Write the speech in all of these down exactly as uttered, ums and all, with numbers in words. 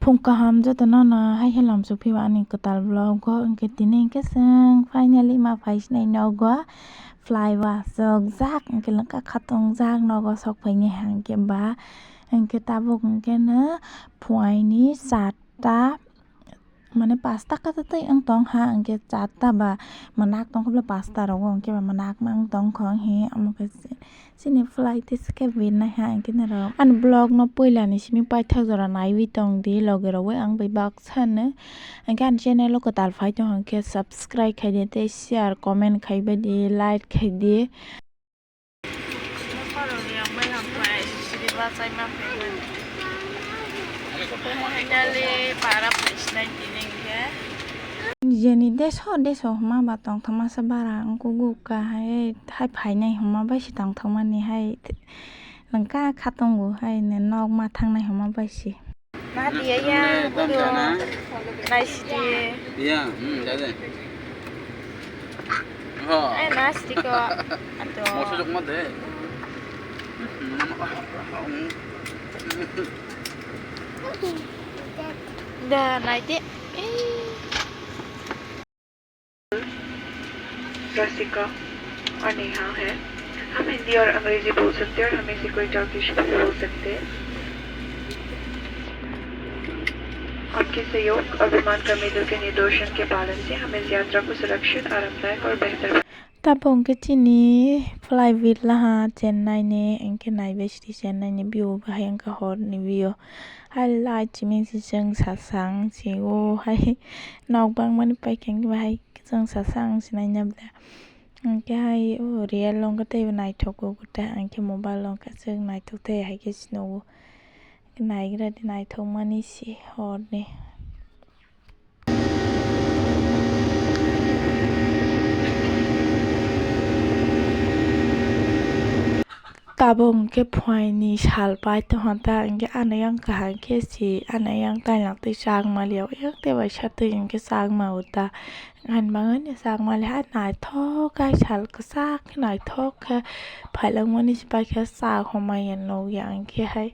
Phung kaham jotono no hai helam sukphi ani kwtal vlog o, hwnkhe tini hwnkhe chwng finally ma phai sinai nogo fly o aswk jak, hwnkhe lwngkha khatung jak nogo sok phainai hwnkhe ba, hwnkhe tabuk hwnkhe no phuaini charta, mane pasta kata tei wng tong ha, hwnkhe charta ba mwnak tong khe bwle pasta rogo hwnkhe ba mwnak mang tong kho he omo khe. Chini flight tei se khe birnai ha, hwnkhe norok ani vlog no puila ni simi paithak jora naiwi tong di, loge rok bai ang bai baksa no. Hwnkhe ani channel o kwtal phai tong hwnkhe subscribe khai di tei share, comment khai bai di, like khai di. Finally, para phai sinai tini hwnkhe. Jeni deso deso hwnma ba tongthokma se bara wngkuk hai, hai phainai hwnma bai se tongthokmani hai lwngkha khatungo hai nok ma thangnai hwnma bai se. Nadia ya, naisidi. Ya, hmm, dade. Ho. Ai, naisidi ko. Ato. Moso jok ma de. Da, naide. रसिका और नेहा है। हम हिंदी और अंग्रेजी बोल सकते हैं और हम इसे कोई टर्किश भी बोल सकते हैं। आपके सहयोग और विमान कर्मियों के निर्देशन के पालन से हम इस यात्रा को सुरक्षित, आरामदायक और बेहतर Tabuk hwnkhe chini flight birlaha Chennai ni, hwnkhe naibai sidi Chennai ni view bahai wngkha horni view. Hai light chiming si chwng sasang si o hai nok bangmani paikha hwnkhe bahai chwng sasang si naina bwle. Hwnkhe hai o real o wngkha teibo naithok o kwtal, hwnkhe mobile o wngkha chwng naithok tei hai khe si nugo. Naigra di naithokmani si horni. Tabuk hwnkhe phuaini sal pai tongkha ta, hwnkhe ano yang kaham khe si, ano yang tailak twi chakma liya, yang tei bai sa twi hwnkhe chakma o ta. Ani bagwi no chakma liya, hai naithok khe sal kwchak khe naithok khe phailakmani si paikha chak homai ya nukya, hwnkhe hai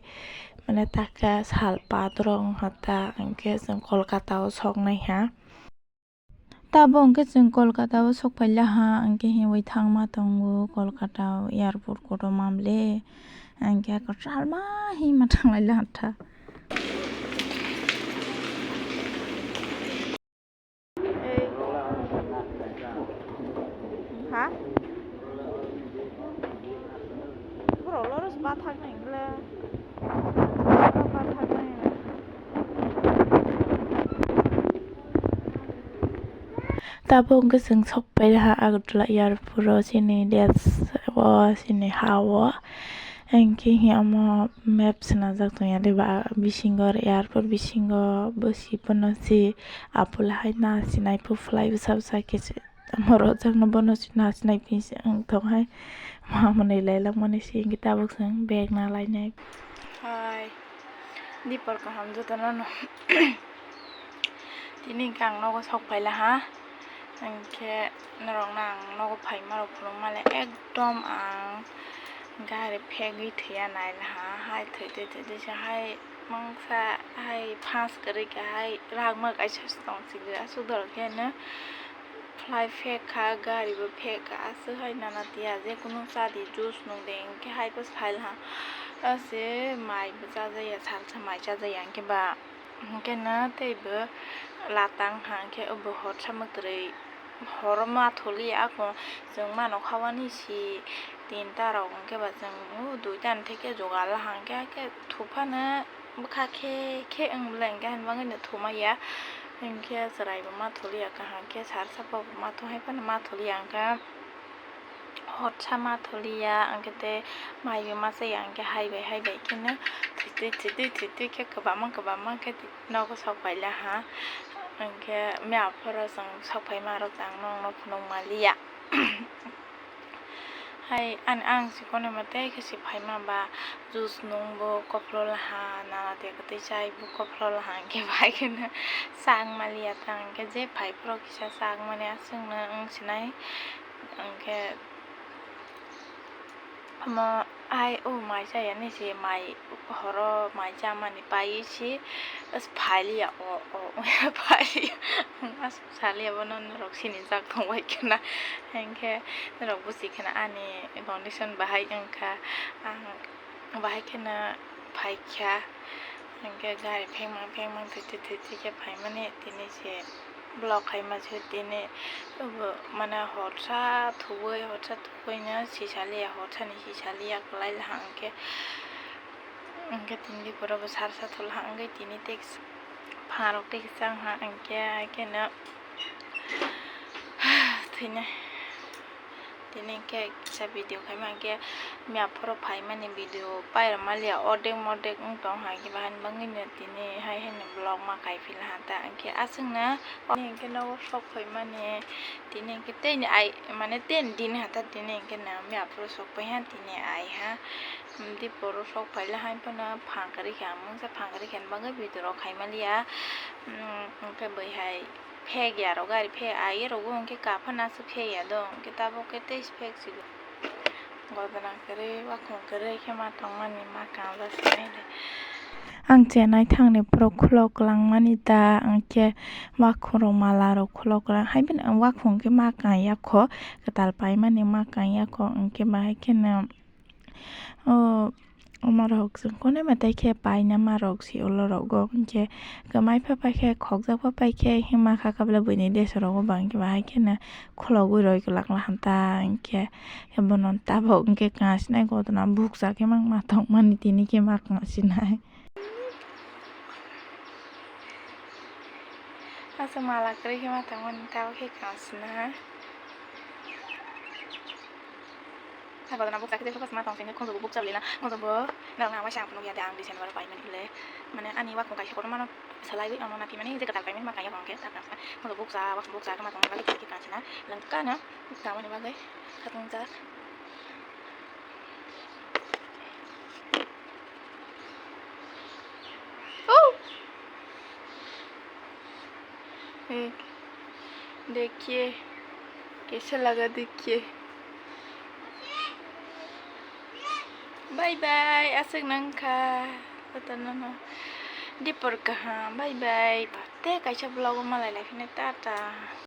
mane takhe sal padrok wngkha ta, hwnkhe chwng Kolkata o soknai ha. Tabuk hwnkhe chwng Kolkata o sok phaila ha, hwnkhe hiwi thangma tongo Kolkata o airport kotorma bwle, hwnkhe kwchalma hima thanglaila ha tha. Ha? Borok loro se bathaknai bwle. Tabuk hwnkhe chwng sok pailaha Agartala airport o, chini desh o, chini ha o. Hwnkhe omo map swnamjak tongya de ba, bisingo airport bisingo bwswi phano se apple hai nasinai phu phlai bwsa bwsa khe se. Amo rwjakno bono nasinai phi se wng tong hai. Ma manwi lailak mani se hwnkhe tabuk chwng bag na lainai. Hai. Dipor kaham jotono no. Tini hwnkhe ang nogo sok phaila ha. Hwnkhe norokno ang nogo phaima rok phunukma le ekdom ang gari phegwi thwiya naila ha. Hai thwi thwi thwi thwi se hai mangsa hai phas kwrwi khe hai rakma kaisa se tong sidi aswk dorok khe no. Phlai phek kha, gari bo phek kha, aswk hai nana tiya, je kunu cha di, juice nung de, hwnkhe hai khe phai ha. Ase mai bo cha jaya, salsa mai cha jaya, hwnkhe ba, hwnkhe no tei bo latang ha, hwnkhe bo hor sama kwrwi, hor ma tholi ya, ako chwng mano kha wani si tinta rok, hwnkhe ba chwng o duita ni theke jogal ha, hwnkhe khe thuphano. Bwkha khe khe wng bwle hwnkhe ani bagwino thumaiya, hwnkhe chwrai bo ma tholiya kaham khe, sar sapa bo ma thung hai phano ma tholiya, hwnkhe horsa ma tholiya, hwnkhe tei mai bo ma chaya, hwnkhe hai bai hai bai kheno thwitwi thwitwi thwitwi khe kwbangma kwbangma khe nogo sok paila ha, hwnkhe mia phoro chwng sok paima rok ang nokno phunuk manliya. Hai, ani, ang si kono ma tei khe si phaima ba, juice nung bo kophlo laha, nana tei kwtwi chai bo kophlo laha, hwnkhe bai kheno chak maliya ta, hwnkhe je phai phuru kisa chak mani aswk no wng sinai, hwnkhe Omo ai o mai chaya ni se mai horo mai chamani pai se phailiya o, o phailiya. Aswk saliya bono norok sinijak tongbai khwna. Hinkhe norok busi khwna ani condition bahai wngkha. Ang bahai kheno phaikha. Hinkhe gari phengmang phengmang thwitwi thwitwi khe phaimani tini se vlog khaima se tini mane horsa thuwi horsa thuwino sisaliya horsani sisaliya kwlai laha hinkhe. Hinkhe tini biphurobo sarsa thulaha hinkhe tini tei phangrok tei kisa wngha hinkhe haikhe no thwinai. Tini hinkhe kisa video khaima hinkhe miya phoro phaimani video pairwk maliya ordek mordek wng tong hai khe bahai bangwino tini hai haino vlog ma kaiphila ha ta hinkhe aswkno tini hinkhe nogo sok phaimani tini hinkhe tei ai mane ten din ha ta tini hinkhe no miya phoro sok paiha tini ai ha. Dipor o sok phaila hai phano phang kwrwi kha mungsa phang kwrwi kha bagwi video rok khaimaliya. Hinkhe bwihai phek ya rok gari phek ai rok o hinkhe kaphano aswk phek ya do hinkhe tabuk khe tei phek si. Godona kwrwi wakhung kwrwi khe ma tongmani ma kangjak sinai de. Ang chenai thangni borok khulok langmani da hinkhe wakhung rok mala rok khulok lang hai phano wakhung khe ma kang ya kho kwtal paimani ma kang ya kho hinkhe bahai kheno. O, omo rok chwng konwi ma tei khe paina ma rok si ulo rogo hinkhe kwmai pha pai khe khokjak pha pai khe hima kha kabla buini deso rogo ba hinkhe bahai kheno khulogwi roi kwlak laham ta hinkhe bono tabok hinkhe kang sinai godona bukcha khe ma tongmani tini khe ma kang sinai. Asa mala kwrwi khe ma tongmani tabok khe kang sinai. Ang godona bukcha khe tei khoroksa ma tong sini khoroksa bo bukcha lina khoroksa bo nang na waisa ang phunuk ya de ang December o paimani le mane ani wakhung kaisa kotorma no salai wi ang no naphimani je kwtal paimani ma kaiya hwnkhe ta khoroksa bukcha wakhung bukcha khe ma tongmani bagwi khe kang sina lengkha no tamoni bagwi khatung jak. Oh! एक देखिए कैसे लगा देखिए। Bye bye, aswk nang kha. Tata nono dipor kaham, bye bye. Pate kaisa vlog o malai lai phine tata.